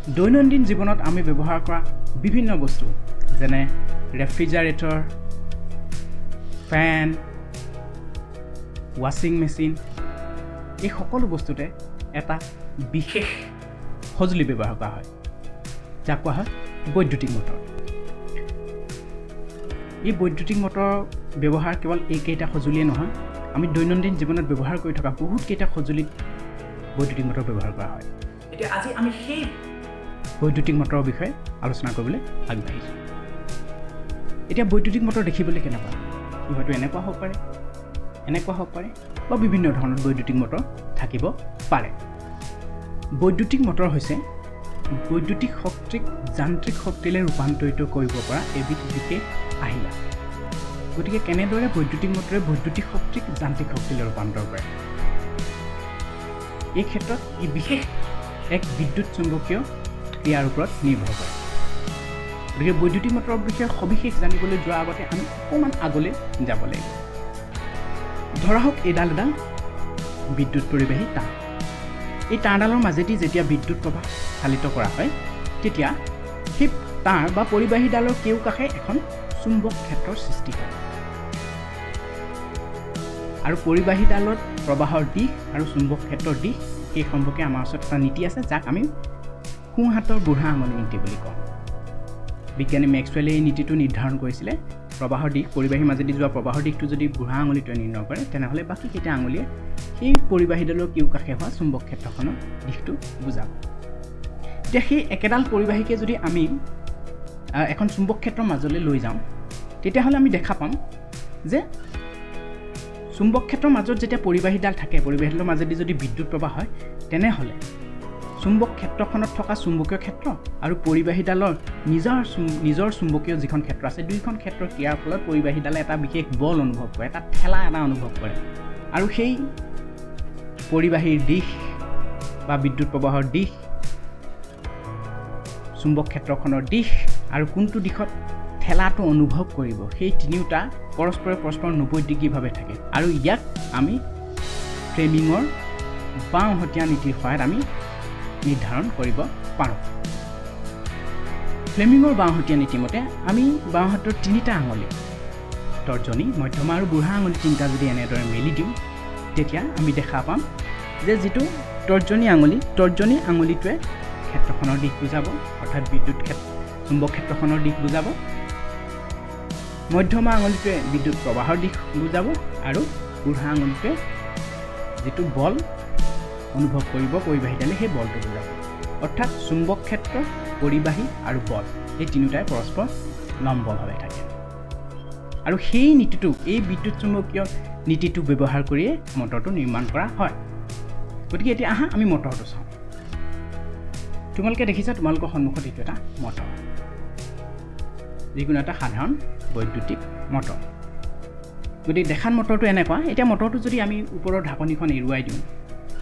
দৈনন্দিন জীৱনত আমি ব্যৱহাৰ কৰা বিভিন্ন বস্তু, যেনে ৰেফ্ৰিজাৰেটৰ, ফেন, ৱাশ্বিং মেচিন, এই সকলো বস্তুতে এটা বিশেষ সঁজুলি ব্যৱহাৰ কৰা হয়, যাক কোৱা হয় বৈদ্যুতিক মটৰ। এই বৈদ্যুতিক মটৰৰ ব্যৱহাৰ কেৱল এইকেইটা সঁজুলিয়ে নহয়, আমি দৈনন্দিন জীৱনত ব্যৱহাৰ কৰি থকা বহুতকেইটা সঁজুলিত বৈদ্যুতিক মটৰ ব্যৱহাৰ কৰা হয়। এতিয়া আজি আমি সেই বৈদ্যুতিক মটৰৰ বিষয়ে আলোচনা কৰিবলৈ আগবাঢ়িছোঁ। এতিয়া বৈদ্যুতিক মটৰ দেখিবলৈ কেনেকুৱা? ই হয়তো এনেকুৱা হ'ব পাৰে, এনেকুৱা হ'ব পাৰে বা বিভিন্ন ধৰণৰ বৈদ্যুতিক মটৰ থাকিব পাৰে। বৈদ্যুতিক মটৰ হৈছে বৈদ্যুতিক শক্তিক যান্ত্ৰিক শক্তিলৈ ৰূপান্তৰিত কৰিব পৰা এবিধ বিশেষ আহিলা। গতিকে কেনেদৰে বৈদ্যুতিক মটৰে বৈদ্যুতিক শক্তিক যান্ত্ৰিক শক্তিলৈ ৰূপান্তৰ কৰে, এই ক্ষেত্ৰত ই বিশেষ এক বিদ্যুৎ চুম্বকীয় ক্ৰিয়াৰ ওপৰত নিৰ্ভৰ কৰে। গতিকে বৈদ্যুতিক মটৰৰ বিষয়ে সবিশেষ জানিবলৈ যোৱাৰ আগতে আমি অকণমান আগলৈ যাব লাগিব। ধৰা হওক এইডাল এডাল বিদ্যুৎ পৰিবাহী তাঁৰ। এই তাঁৰডালৰ মাজেদি যেতিয়া বিদ্যুৎ প্ৰবাহ চালিত কৰা হয়, তেতিয়া সেই তাঁৰ বা পৰিবাহীডালৰ কেউকাষে এখন চুম্বক ক্ষেত্ৰৰ সৃষ্টি হয় আৰু পৰিবাহীডালত প্ৰবাহৰ দিশ আৰু চুম্বক ক্ষেত্ৰৰ দিশ সেই সম্পৰ্কে আমাৰ ওচৰত এটা নীতি আছে, যাক আমি সোঁহাতৰ বুঢ়া আঙুলি নীতি বুলি কওঁ। বিজ্ঞানী মেক্সৱেলে এই নীতিটো নিৰ্ধাৰণ কৰিছিলে। প্ৰবাহৰ দিশ, পৰিবাহীৰ মাজেদি যোৱা প্ৰবাহৰ দিশটো যদি বুঢ়া আঙুলিটোৱে নিৰ্ণয় কৰে, তেনেহ'লে বাকীকেইটা আঙুলিয়ে সেই পৰিবাহীডালৰ কেউকাষে হোৱা চুম্বক ক্ষেত্ৰখনৰ দিশটো বুজাব। এতিয়া সেই একেডাল পৰিবাহীকে যদি আমি এখন চুম্বক ক্ষেত্ৰৰ মাজলৈ লৈ যাওঁ, তেতিয়াহ'লে আমি দেখা পাম যে চুম্বক ক্ষেত্ৰৰ মাজত যেতিয়া পৰিবাহীডাল থাকে, পৰিবাহীডালৰ মাজেদি যদি বিদ্যুৎ প্ৰবাহ হয়, তেনেহ'লে চুম্বক ক্ষেত্ৰখনত থকা চুম্বকীয় ক্ষেত্ৰ আৰু পৰিবাহীডালৰ নিজৰ চুম্বকীয় যিখন ক্ষেত্ৰ আছে, দুইখন ক্ষেত্ৰৰ ক্ৰিয়াৰ ফলত পৰিবাহীডালে এটা বিশেষ বল অনুভৱ কৰে, এটা ঠেলা এটা অনুভৱ কৰে আৰু সেই পৰিবাহীৰ দিশ বা বিদ্যুৎ প্ৰবাহৰ দিশ, চুম্বক ক্ষেত্ৰখনৰ দিশ আৰু কোনটো দিশত ঠেলাটো অনুভৱ কৰিব, সেই তিনিওটা পৰস্পৰে পৰস্পৰ 90 ডিগ্ৰীভাৱে থাকে আৰু ইয়াক আমি ফ্লেমিঙৰ বাওঁহতীয়া নীতিৰ সহায়ত আমি নিৰ্ধাৰণ কৰিব পাৰোঁ। ফ্লেমিঙৰ বাওঁহতীয়া নীতিমতে আমি বাওঁহাতৰ তিনিটা আঙুলি, তৰ্জনী, মধ্যমা আৰু বুঢ়া আঙুলি তিনিটা যদি এনেদৰে মেলি দিওঁ, তেতিয়া আমি দেখা পাম যে যিটো তৰ্জনী আঙুলি, তৰ্জনী আঙুলিটোৱে ক্ষেত্ৰখনৰ দিশ বুজাব, অৰ্থাৎ বিদ্যুৎ ক্ষেত্ৰ চুম্বক ক্ষেত্ৰখনৰ দিশ বুজাব, মধ্যমা আঙুলিটোৱে বিদ্যুৎ প্ৰবাহৰ দিশ বুজাব আৰু বুঢ়া আঙুলিটোৱে যিটো বল অনুভৱ কৰিব পৰিবাহীডালে, সেই বলটো বুজাব। অৰ্থাৎ চুম্বক ক্ষেত্ৰ, পৰিবাহী আৰু বল, এই তিনিওটাই পৰস্পৰ লম্বভাৱে থাকে আৰু সেই নীতিটো, এই বিদ্যুৎ চুম্বকীয় নীতিটো ব্যৱহাৰ কৰিয়ে মটৰটো নিৰ্মাণ কৰা হয়। গতিকে এতিয়া আহা আমি মটৰটো চাওঁ। তোমালোকে দেখিছা তোমালোকৰ সন্মুখত এইটো এটা মটৰ, যিকোনো এটা সাধাৰণ বৈদ্যুতিক মটৰ। গতিকে দেখাত মটৰটো এনেকুৱা। এতিয়া মটৰটো যদি আমি ওপৰৰ ঢাকনিখন এৰুৱাই দিওঁ,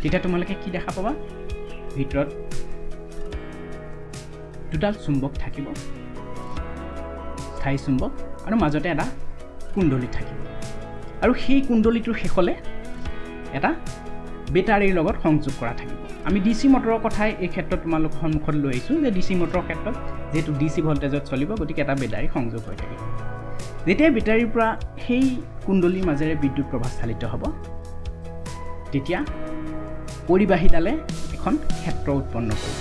তেতিয়া তোমালোকে কি দেখা পাবা? ভিতৰত দুডাল চুম্বক থাকিব, স্থায়ী চুম্বক, আৰু মাজতে এটা কুণ্ডলী থাকিব আৰু সেই কুণ্ডলীটোৰ শেষলৈ এটা বেটাৰীৰ লগত সংযোগ কৰা থাকিব। আমি ডি চি মটৰৰ কথাই এই ক্ষেত্ৰত তোমালোকৰ সন্মুখত লৈ আহিছোঁ যে ডি চি মটৰৰ ক্ষেত্ৰত যিহেতু ডি চি ভল্টেজত চলিব, গতিকে এটা বেটাৰী সংযোগ হৈ থাকিব। যেতিয়া বেটাৰীৰ পৰা সেই কুণ্ডলীৰ মাজেৰে বিদ্যুৎ প্ৰবাহ চালিত হ'ব, তেতিয়া পৰিবাহীডালে এখন ক্ষেত্ৰ উৎপন্ন কৰিব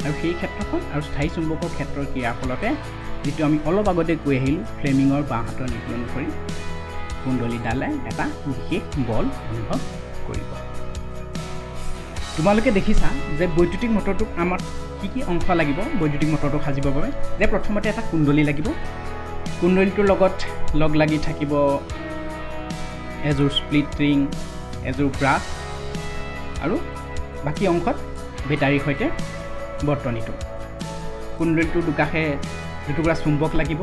আৰু সেই ক্ষেত্ৰখন আৰু স্থায়ী চুম্বকৰ ক্ষেত্ৰৰ ক্ৰিয়াৰ ফলতে, যিটো আমি অলপ আগতে কৈ আহিলোঁ, ফ্লেমিঙৰ বাওঁহাতৰ নীতি অনুসৰি কুণ্ডলীডালে এটা বিশেষ বল অনুভৱ কৰিব। তোমালোকে দেখিছা যে বৈদ্যুতিক মটৰটোক আমাক কি কি অংশ লাগিব বৈদ্যুতিক মটৰটো সাজিবৰ বাবে, যে প্ৰথমতে এটা কুণ্ডলী লাগিব, কুণ্ডলীটোৰ লগত লগ লাগি থাকিব এযোৰ স্প্লিট ৰিং, এযোৰ ব্ৰাছ আৰু বাকী অংশত বেটাৰীৰ সৈতে বৰ্তনীটো। কুণ্ডলীটোৰ দুকাষে দুটুকুৰা চুম্বক লাগিব,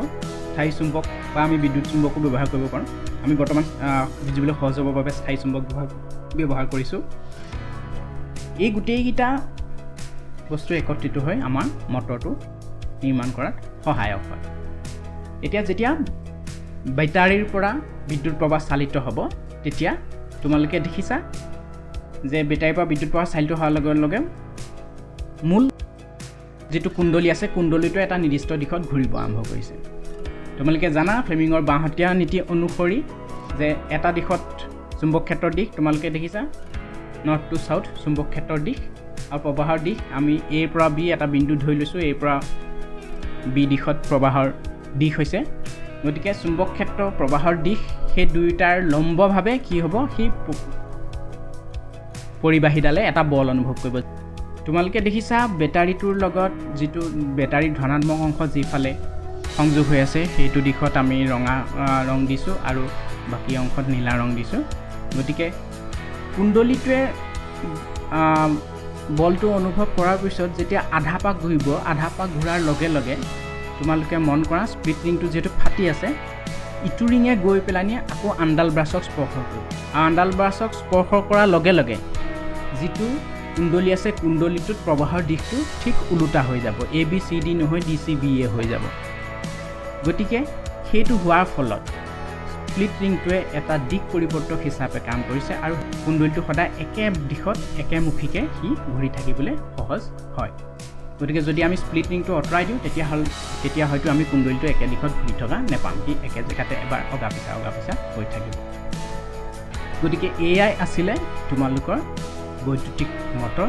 স্থায়ী চুম্বক বা আমি বিদ্যুৎ চুম্বকো ব্যৱহাৰ কৰিব পাৰোঁ। আমি বৰ্তমান বুজিবলৈ সহজ হ'বৰ বাবে স্থায়ী চুম্বক ব্যৱহাৰ কৰিছোঁ। এই গোটেইকেইটা বস্তু একত্ৰিত হৈ আমাৰ মটৰটো নিৰ্মাণ কৰাত সহায়ক হয়। এতিয়া যেতিয়া বেটাৰীৰ পৰা বিদ্যুৎ প্ৰবাহ চালিত হ'ব, তেতিয়া তোমালোকে দেখিছা যে বেটাৰীৰ পৰা বিদ্যুৎ প্ৰবাহ চালিত হোৱাৰ লগে লগে মূল যিটো কুণ্ডলী আছে, কুণ্ডলীটোৱে এটা নিৰ্দিষ্ট দিশত ঘূৰিব আৰম্ভ কৰিছে। তোমালোকে জানা ফ্লেমিঙৰ বাঁহতীয়া নীতি অনুসৰি যে এটা দিশত চুম্বক ক্ষেত্ৰৰ দিশ তোমালোকে দেখিছা নৰ্থ টু চাউথ চুম্বক ক্ষেত্ৰৰ দিশ আৰু প্ৰবাহৰ দিশ আমি এৰ পৰা বি এটা বিন্দু ধৰি লৈছোঁ, এৰ পৰা বি দিশত প্ৰবাহৰ দিশ হৈছে। গতিকে চুম্বক ক্ষেত্ৰ প্ৰবাহৰ দিশ সেই দুয়োটাৰ লম্বভাৱে কি হ'ব, সেই পৰিবাহীডালে এটা বল অনুভৱ কৰিব। তোমালোকে দেখিছা বেটাৰীটোৰ লগত যিটো বেটাৰীৰ ধনাত্মক অংশ যিফালে সংযোগ হৈ আছে সেইটো দিশত আমি ৰঙা ৰং দিছোঁ আৰু বাকী অংশত নীলা ৰং দিছোঁ। গতিকে কুণ্ডলীটোৱে বলটো অনুভৱ কৰাৰ পিছত যেতিয়া আধা পাক ঘূৰিব, আধা পাক ঘূৰাৰ লগে লগে তোমালোকে মন কৰা স্প্লিট ৰিংটো যিহেতু ফাটি আছে, ইটো ৰিঙে গৈ পেলানি আকৌ আনডাল ব্ৰাছক স্পৰ্শ কৰিব আৰু আনডাল ব্ৰাছক স্পৰ্শ কৰাৰ লগে লগে যিটো কুণ্ডলী আছে কুণ্ডলীটোত প্ৰবাহৰ দিশটো ঠিক ওলোটা হৈ যাব, এ বি চি ডি নহয় ডি চি বি এ হৈ যাব। গতিকে সেইটো হোৱাৰ ফলত স্প্লিট ৰিংটোৱে এটা দিশ পৰিৱৰ্তক হিচাপে কাম কৰিছে আৰু কুণ্ডলীটো সদায় একে দিশত একেমুখীকৈ সি ঘূৰি থাকিবলৈ সহজ হয়। গতিকে যদি আমি স্প্লিট ৰিংটো আঁতৰাই দিওঁ তেতিয়া হয়তো আমি কুণ্ডলীটো একে দিশত ঘূৰি থকা নাপাম, সি একে জেগাতে এবাৰ অগা পিছা অগা পিছা হৈ থাকিব। গতিকে এয়াই আছিলে তোমালোকৰ বৈদ্যুতিক মটৰ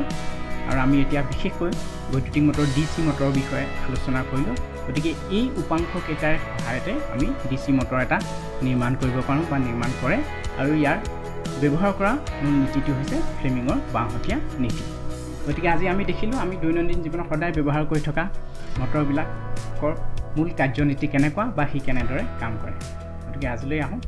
আৰু আমি এতিয়া বিশেষকৈ বৈদ্যুতিক মটৰ ডি চি মটৰৰ বিষয়ে আলোচনা কৰিলোঁ। গতিকে এই উপাংশকেইটাৰ সহায়তে আমি ডি চি মটৰ এটা নিৰ্মাণ কৰিব পাৰোঁ বা নিৰ্মাণ কৰে আৰু ইয়াৰ ব্যৱহাৰ কৰা মূল নীতিটো হৈছে ফ্লেমিঙৰ বাঁহতীয়া নীতি। গতিকে আজি আমি দেখিলোঁ আমি দৈনন্দিন জীৱনত সদায় ব্যৱহাৰ কৰি থকা মটৰবিলাকৰ মূল কাৰ্যনীতি কেনেকুৱা বা সি কেনেদৰে কাম কৰে। গতিকে আজিলৈ আহোঁ।